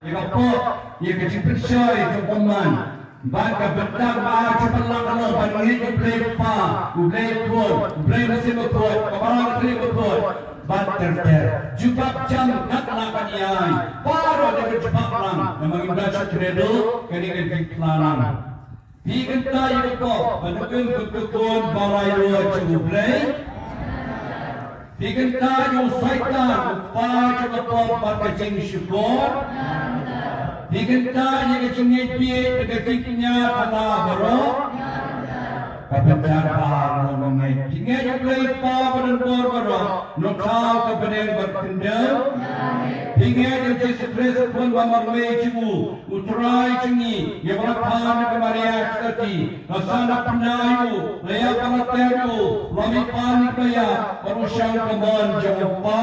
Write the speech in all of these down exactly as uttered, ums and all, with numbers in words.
Ïa ka pop, ïa ka jingpynshoi jong u man. Bad ka bynta ba ar jong ka balang ka long ban ngeit ïa U Blei Kpa, U Blei Khun, U Blei Mynsiem Bakhuid, ka Balang Kynrad Bakhuid, bad ter ter. Jubab jam kat la ban ïai. Baroh da ka jubab lang, namar ngim da shu credo, kane ka jingphla lang. Phi kyntait ïa ka pop, ba dei kum ka khun ba rai roi jong U Blei. Phi kyntait ïa u Soitan, u kpa jong ka pop bad ka jingshukor. Phi kyntait ïa ka jingngeit bieit bad ka jingkñia khana baroh. Ka bynta ba ar long ngeit. Phi ngeit ïa U Blei Kpa badonbor baroh, Nongthaw ka bneng bad khyndew. Phi ngeit ïa U Jisu Khrist, u Khun ba marwei jong u, U Trai jong ngi, ïa ba la kha na ka Maria Theisotti, la sah na pnai u, la ïap bad la tep u, la mihpat na ka ïap, bad u shong kamon jong u Kpa.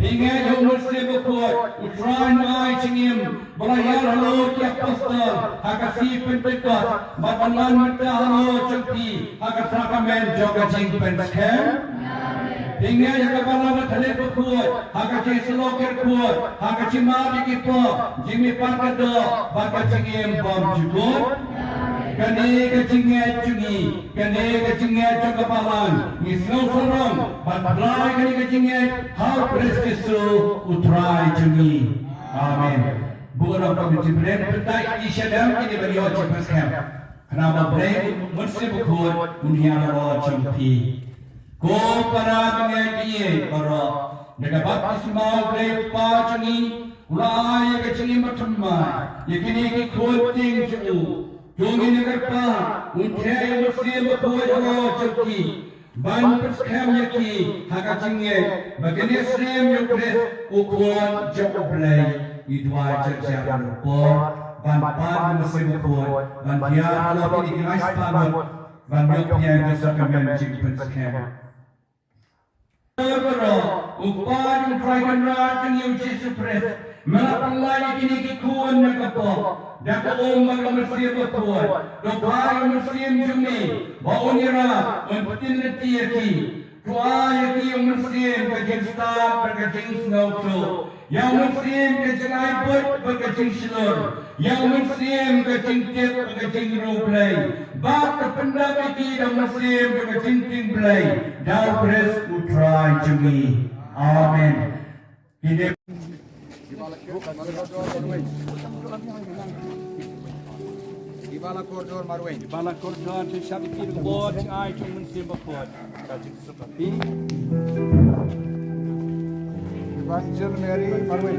Phi ngeit ïa U Mynsiem Bakhuid, U Trai u nongaiei jingim, ba la hiar halor ki apostol ha ka sngi Pentekost, bad ban wan mynta halor jong phi ha ka sakramen jong ka jingpynskhem. Phi ngeit ïa ka Balang Kynrad Bakhuid ha ka jingïasyllok kyrkhu, ha ka jingmap ïa ki pop, jingmihpat ka doh bad ka jingim bymjukut. Kane ka jingngeit jong ngi, kane ka jingngeit jong ka balang, ngi sngewsarong ban pynlait kane ka jingngeit ha U Khrist Jisu U Trai jong ngi. Amen. Bun noh ka jingpynlait, pynlait ïa ki sha dang kine ba ïoh jingpynskhem. Khnang ba U Blei U Mynsiem Bakhuid un hiar halor jong phi. Ko para bangeit baroh, da ka baptisma U Blei Kpa jong ngi u la ai ïa ka jingim bathymmai ïa kine ki khun tieng jong u. To ngin ïa kyrpad un theh ïa U Mynsiem Bakhuid halor jong ki, ban pynskhem ïa ki ha ka jingngeit ba kin ïasyriem ïa U Khrist, U Khun jong U Blei. Ngi duwai jar jar, ban pan U Mynsiem Bakhuid ban hiar halor kine ki lai spah ngut ban ïoh pdiang ka sakramen jingpynskhem. Baroh, U Kpa jong U Trai Kynrad jong ngi U Jisu Khrist, me la pynlait ïa kine ki khun na ka pop da ka um bad ka Mynsiem Bakhuid. To phah ïa U Mynsiem jong me ba un ïarap, un pyntip ïa ki. To ai ïa ki, ïa U Mynsiem, ka jingstad bad ka jingsngewthuh. Ïa U Mynsiem ka jingai buit bad ka jingshlur. Ïa U Mynsiem ka jingtip bad ka jingriewblei. Bad to pyndap ïa ki da U Mynsiem bad ka jingtieng Blei, da U Khrist U Trai jong ngi. Amen. Ki dei Ki ba la kordor marwei. Ki ba la kordor, sha shah ki bor jong ai jong U Mynsiem Bakhuid. Ka jingsuk ha phi. Evangel Mary marwei.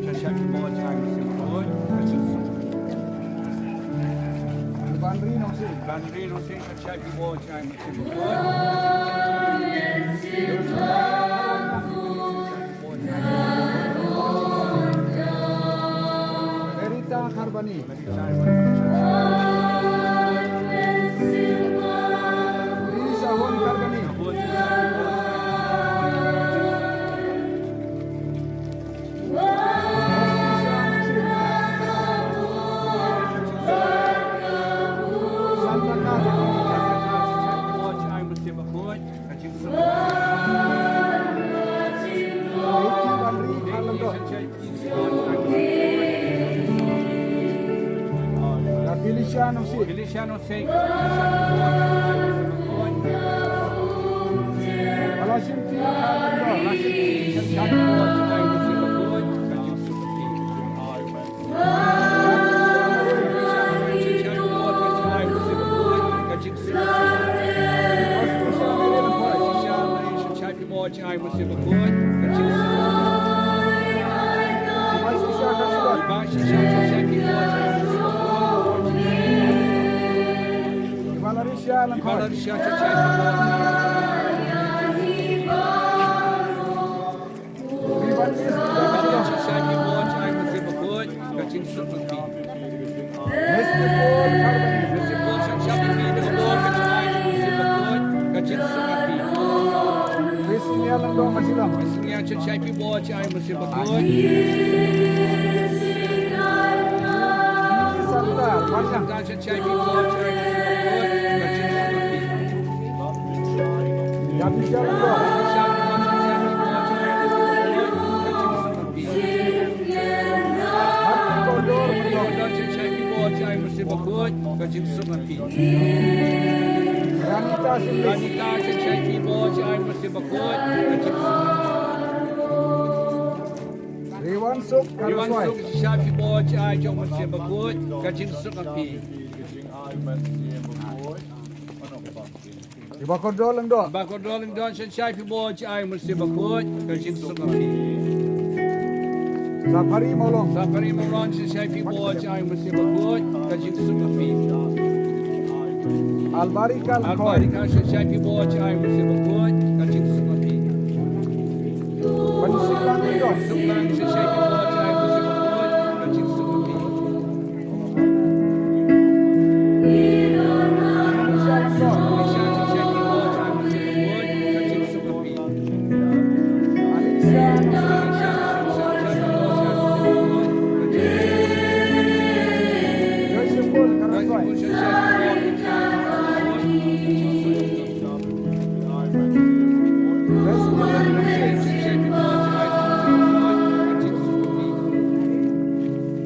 Sha shah ki bor jong ai Mynsiem Bakhuid. Ka jingsuk ha phi. Banri Nongsiej. Banri Nongsiej, sha shah ki bor jong ai Mynsiem Bakhuid. Berita Kharbani. Lisa Hon Kharbani. Santa Kharbani. Felicia Nongsiej. Felicia Nongsiej. Ala Shimti. Ala Shimti. Ai Mynsiem Bakhuid, ka jingsuk ha phi. Ranita Singh. Ranita, sngewsih phi Blei, ai Mynsiem Bakhuid, ka jingsuk ha phi. Riwan Suk, Riwan Suk, sngewsih phi Blei, ai jong Mynsiem Bakhuid, ka jingsuk ha phi. Iba Kordor Lyngdoh. Iba Kordor Lyngdoh, sngewsih phi Blei, ai Mynsiem Bakhuid, ka jingsuk ha phi. Safari Mawlong. Safari Mawlong, sngewsih phi Blei, ai Mynsiem Bakhuid, ka jingsuk ha phi. Albarika Lyngkhoi. Albarika, sngewsih phi Blei, ai Mynsiem Bakhuid, ka jingsuk ha phi. Pansuklang Lyngdoh. Pansuklang, sngewsih phi Blei, ai Mynsiem Bakhuid, ka jingsuk ha phi.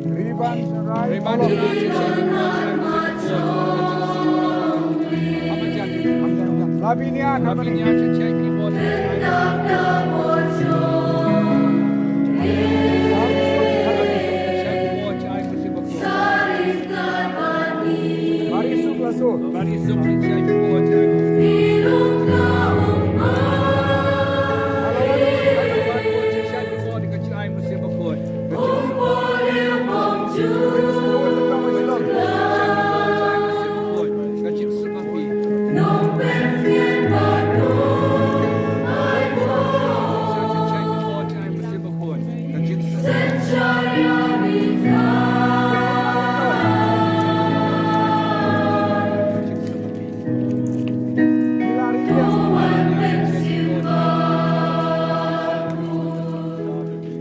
Riban Rai. Riban Rai. Lavinia. Lavinia. Barisuk Laso. Barisuk.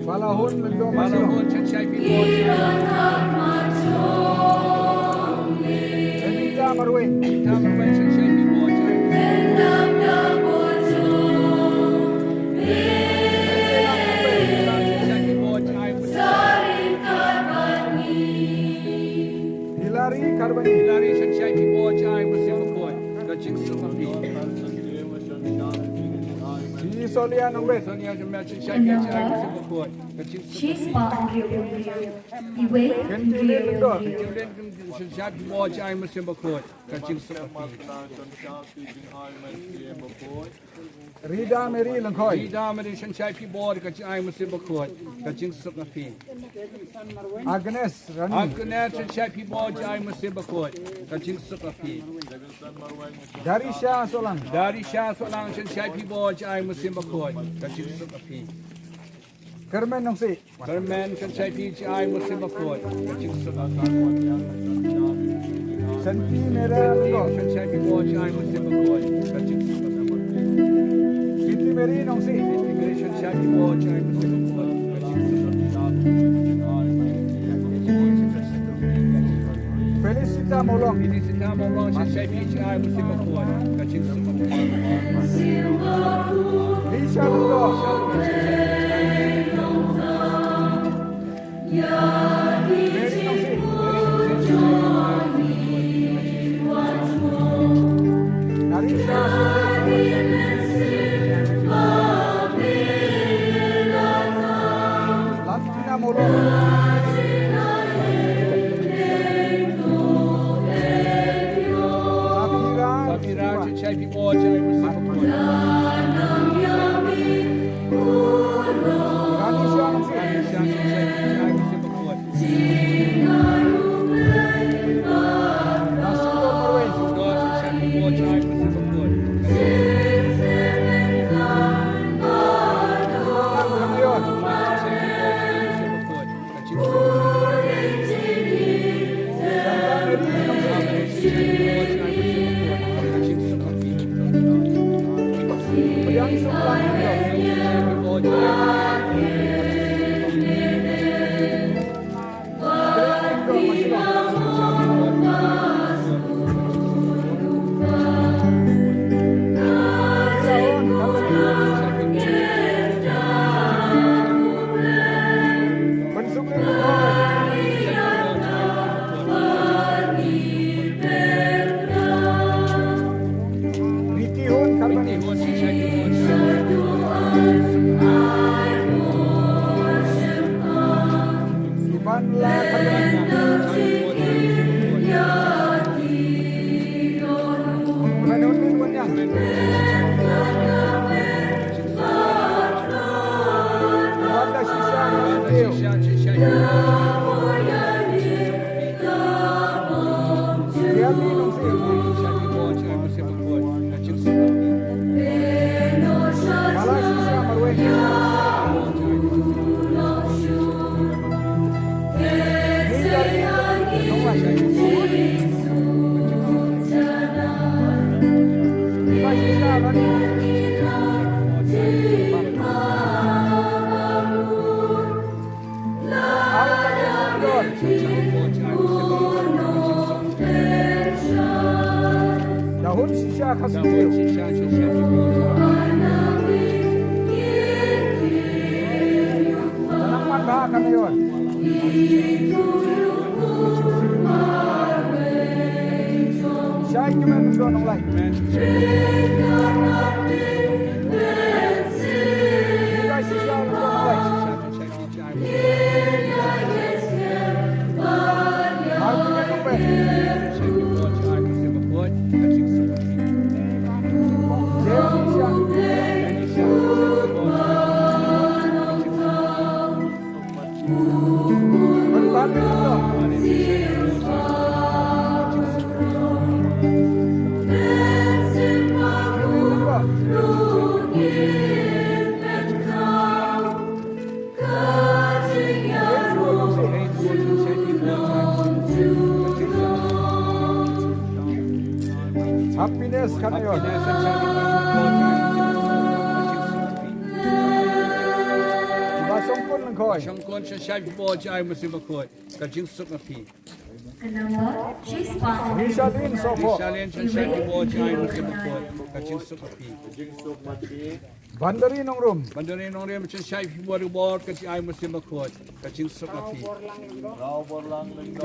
Balahun Lyngdoh Machung. Balahun, sngewsih phi Blei. Evita Marwein. Evita Marwein, sngewsih phi Blei. Hillary Karbani. Hillary, sngewsih phi Blei, ai Mynsiem Bakhuid, ka jingsuk ha phi. Sonia Nongbet. Sonia Nongbet, sngewsih phi Blei, ai Mynsiem Bakhuid, ka jingsuk ha phi. Kynthei Lyngdoh. Kynthei Lyngdoh, sngewsih phi Blei, ai Mynsiem Bakhuid, ka jingsuk ha phi. Rida Mary Lyngkhoi. Rida Mary, sngewsih phi Blei, ka jing ai Mynsiem Bakhuid, ka jingsuk ha phi. Agnes Rani. Agnes, sngewsih phi Blei, ai Mynsiem Bakhuid, ka jingsuk ha phi. Darisha Sohlang. Darisha Sohlang, sngewsih phi Blei, ai Mynsiem Bakhuid, ka jingsuk ha phi. Kyrmen Nongsiej. Kyrmen, sngewsih phi, ai Mynsiem Bakhuid, ka jingsuk ha phi. Shanti Mary Lyngdoh. Sngewsih phi Blei, ai Mynsiem Bakhuid, ka jingsuk ha phi. Siti Mary Nongsiej. Siti Mary, sngewsih phi Blei, ai Mynsiem Bakhuid, ka jingsuk ha phi. Felicita Mawlong. Felicita Mawlong, sngewsih phi, ai Mynsiem Bakhuid, ka jingsuk ha phi. Lisha Lyngdoh. Mary Nongsiej. Narisha. Tina Mawlong. Safira. Safira, sngewsih phi Blei, ai Mynsiem Bakhuid. Ranisha Nongsiej. Ranisha, sngewsih phi Blei, ai Mynsiem Bakhuid. Da hun shisha ka shisha. Da hun shisha, shisha. Da nang man ba ka mayor. Shai ki men don lai. Shisha, shisha, don lai. Happiness kan ïoh. Ba shongkun khoi. Shongkun sha shai bor jai musim bakoi. Ka jingsuk na phi. Ka number three spot. Rishalin Sopo. Rishalin sha shai bor jai musim bakoi. Ka jingsuk na phi. Bandari Nongrum. Bandari Nongrum, sha shai phi bor bor, ka jingim musim bakoi, ka jingsuk na phi.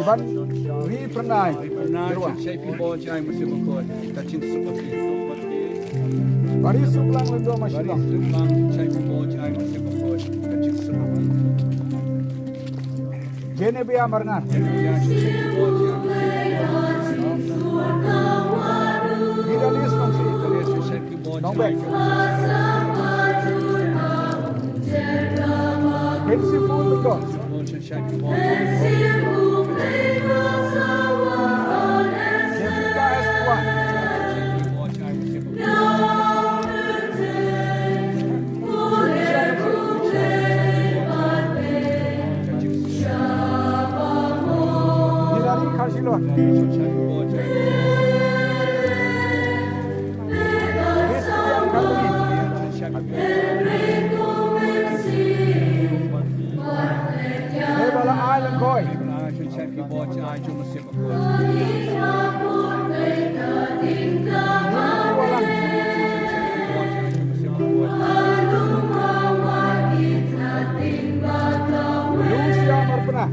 Iban Ri Pernai. Ri Pernai, sha shai phi bor jingim musim bakoi, ka jingsuk na phi. Bari Suklang Lendo Mashilong. Bari Suklang, sha shai phi bor jingim musim bakoi, ka jingsuk na phi. Genevieve Marngar. Genevieve, sha shai phi bor jingim musim bakoi. Midalis Nongsi. Midalis, sha shai phi bor jingim musim bakoi. Principal Lendo. Principal, sha shai phi bor jingim musim bakoi. Jessica Eswan. Hilary Kharshilok. Christian Khartumi. Bala Ai Lyngkhoi. Lucia Marpna.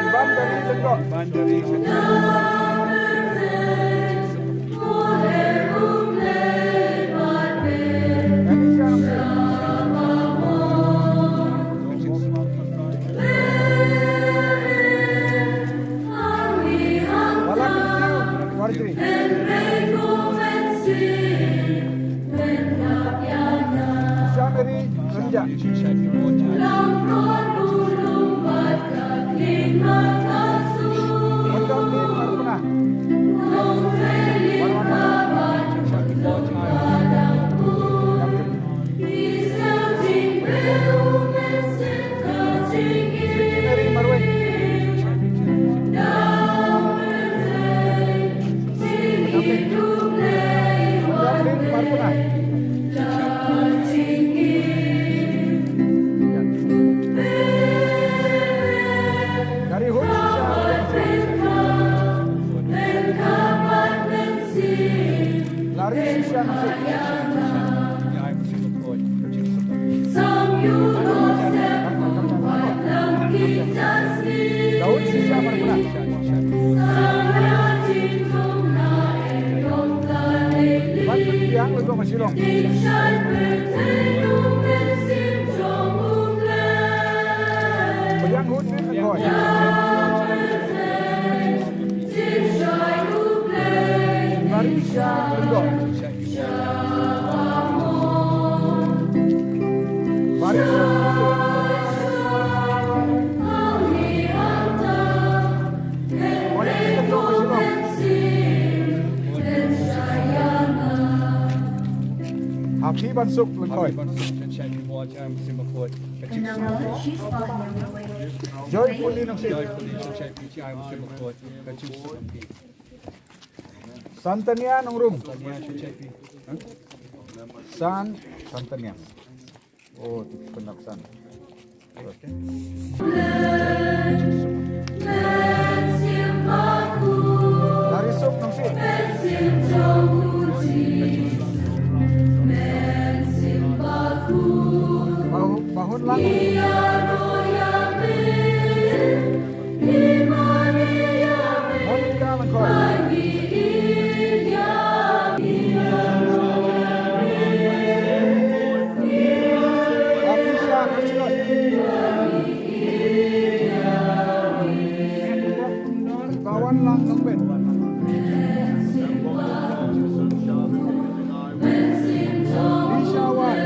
Iban Dari Lengkok. Iban Dari Lengkok. Shamiri Ranja. Mary Marwei. Marwei. Dari Hut. Lari shisha. Daud shisha marpna. Bat yang lo ma Shillong. Happy Bansuk Langkoi. Joyfully Nongsi. Santania Nongrum. San Santania. Oh, tu penaksan. Dari Suk Nongsi. Pahun, Pahun Lang. Monica Langkoi. Patricia Kachilot. Pawan Lang Nongbet. Isha Wan.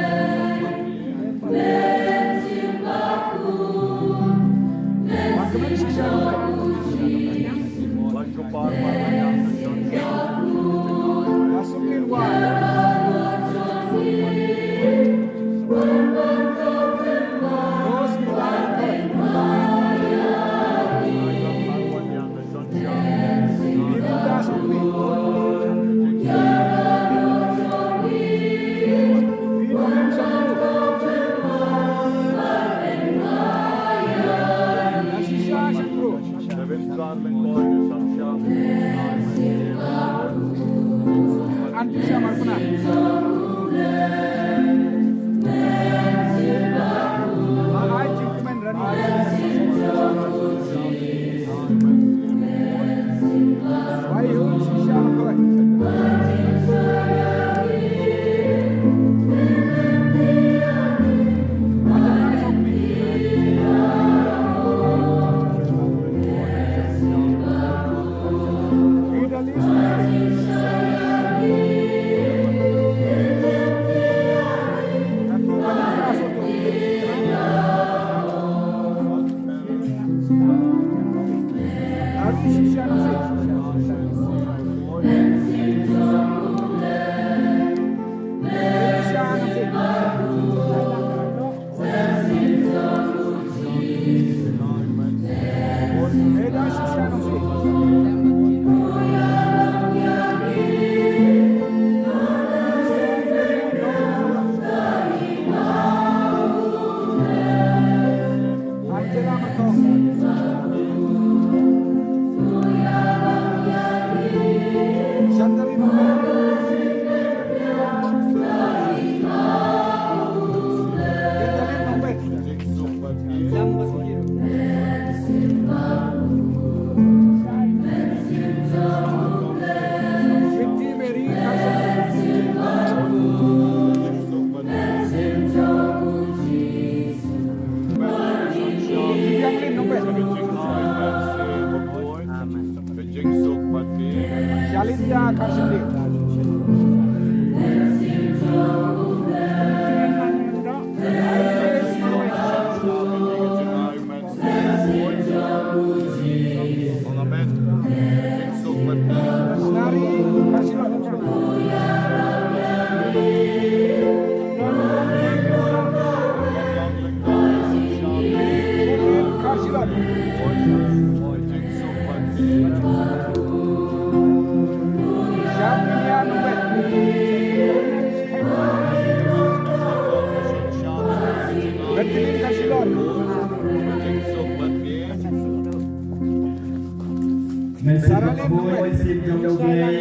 Mynsiem Bakhuid, Mynsiem jong U Blei,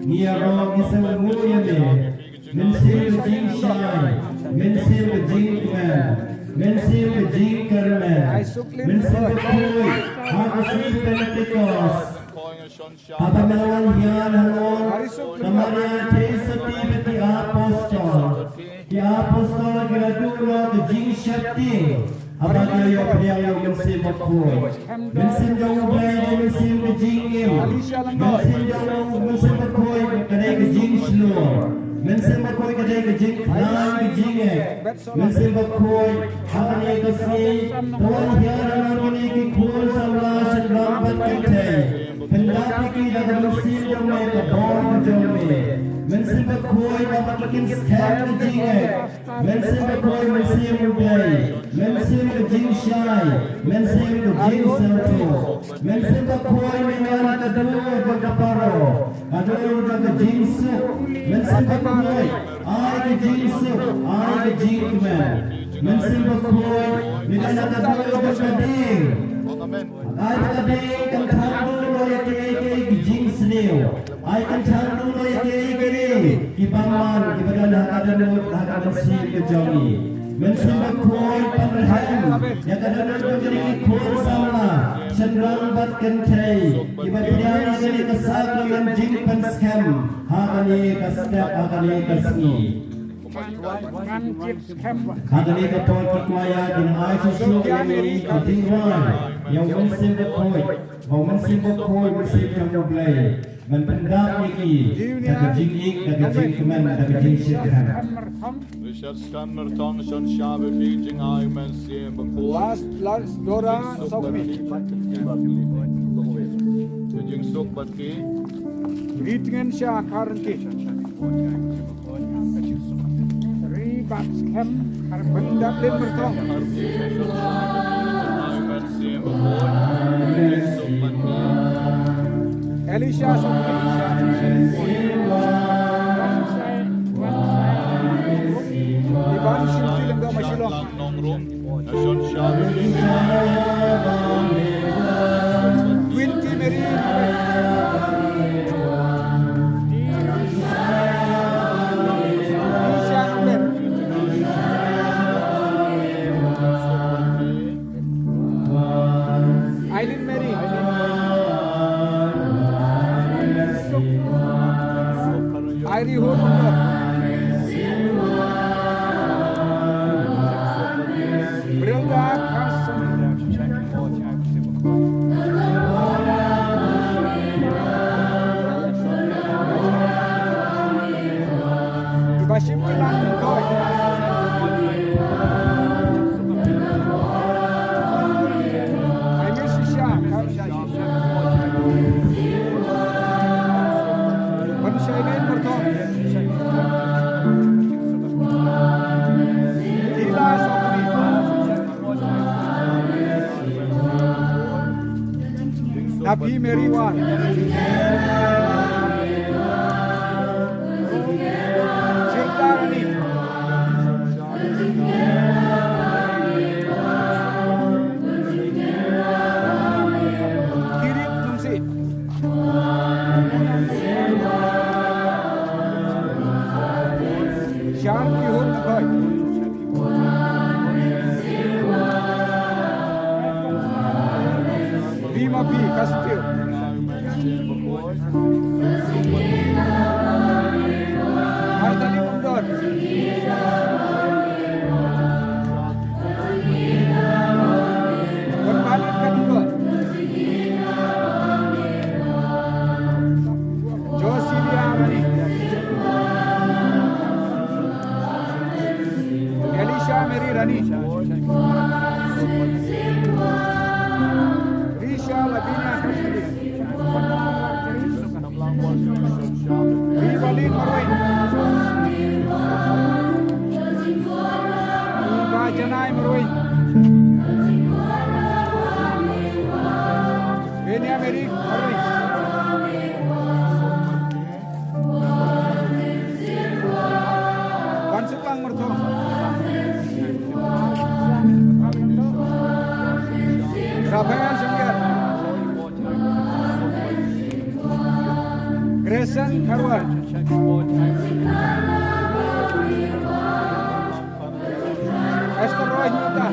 ngi ïaroh ngi sngewnguh ïa me. Mynsiem ka jingshai, Mynsiem ka jingkmen, Mynsiem ka jingkyrmen, Mynsiem Bakhuid, ha ka sngi Pentekost. Haba me la wan hiar halor ka Maria theisotti bad ki apostol. Ki apostol ki la duh noh ka jingsheptieng haba ki la ïoh pdiang ïa u Mynsiem Bakhuid. Mynsiem jong U Blei dei mynsiem ka jingim. Mynsiem jong u Mynsiem Bakhuid ka dei ka jingshlur. Mynsiem Bakhuid ka dei ka jingkhlaiñ ka jingeh. Mynsiem Bakhuid ha kane ka sngi, to wan hiar halor kine ki khun samla shynrang bad kynthei. Pyndap ïa ki da ka mynsiem jong me, ka bor jong me. Mynsiem Bakhuid ba ki kin skhem ka jingeh. Mynsiem Bakhuid, Mynsiem U Blei, Mynsiem ka jingshai, Mynsiem ka jingsngewthuh. Mynsiem Bakhuid, me wan ka dur bad ka paro, ka dur bad ka jingsuk. Mynsiem Bakhuid, ai ka jingsuk, ai ka jingkmen. Mynsiem Bakhuid, me wan ka dur bad ka dieng. Ai ba ka dieng kan thang duh ïa kiei kiei ki jingsniew. Ai kan thang duh ïa kiei kiei ki bymman kiba don ha ka dohnud ha ka mynsiem ka jong ngi. Mynsiem Bakhuid, pynrhem ïa ka dohnud jong kine ki khun samla shynrang bad kynthei kiba pdiang ïa kane ka sakramen jingpynskhem ha kane ka step, ha kane ka sngi. Ha kane ka por ki kwaya kin ai shisha ïa ngi ka jingrwai ïa u Mynsiem Bakhuid, ba u Mynsiem Bakhuid, Mynsiem jong U Blei, ban pyndap ïa ki da ka jingïeit, da ka jingkmen, da ka jingshit khana. Richard Scan Myrthong, shon sha ba phi jingai Mynsiem Bakhuid. Last, last, Dora Sokmi. Jingsuk bad ki. Ri tngen sha kar ki. Ri bak skhem, kar benda lim bertong. Elisha Sokri. Iban Shinti Lengga Mashilong. Twenty Mary. Isha Amber. Aileen Mary. Airi Hur Mundor. Brenda Carson. Iba shim ki lang koi. Ai mi shisha. Ban shai nen bertong. Tila Sokri. Nabi Mary Wan. Shilta Rani. Kirit Nungsi. Shan Kihun Khoi. Bima P Kastil. Martali Undon. Kembali kedua. Josilia Rani. Elisha Mary Rani. Risha Lavinia Rani. Rivalin Marwei. Iba Janai Marwei. Benia Mary Marwei. Ban Suklang Mertong. Rafael Sengger. Grayson Kharwar. Esther Roy Nyuta.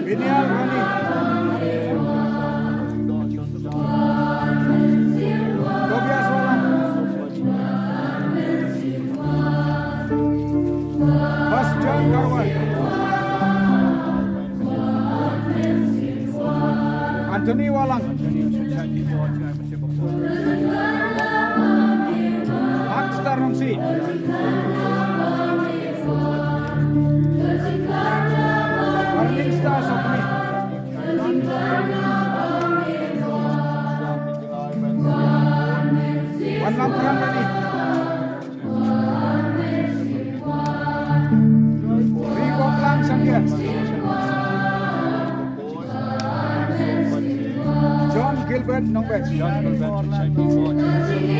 Binial Rani. Tobias Walang. First John Kharwar. Anthony Walang. Ramsey. Burning Stars of Me. Wanlam Pharangani. Ri Boklang Sangya. John Gilbert Nongbet. John Gilbert Nongbet.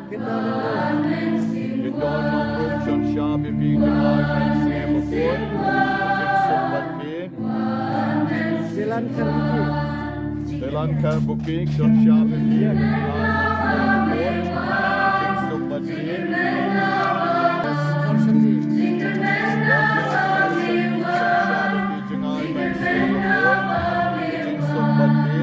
Ki don nongrum, shon shap ïa phi, jngai mynsiem bakhuid, jingsuk bad phi. Delan Kharbuki. Delan Kharbuki, shon shap ïa phi, jngai mynsiem bakhuid, jingsuk bad phi. Jngai mynsiem bakhuid, jingsuk bad phi.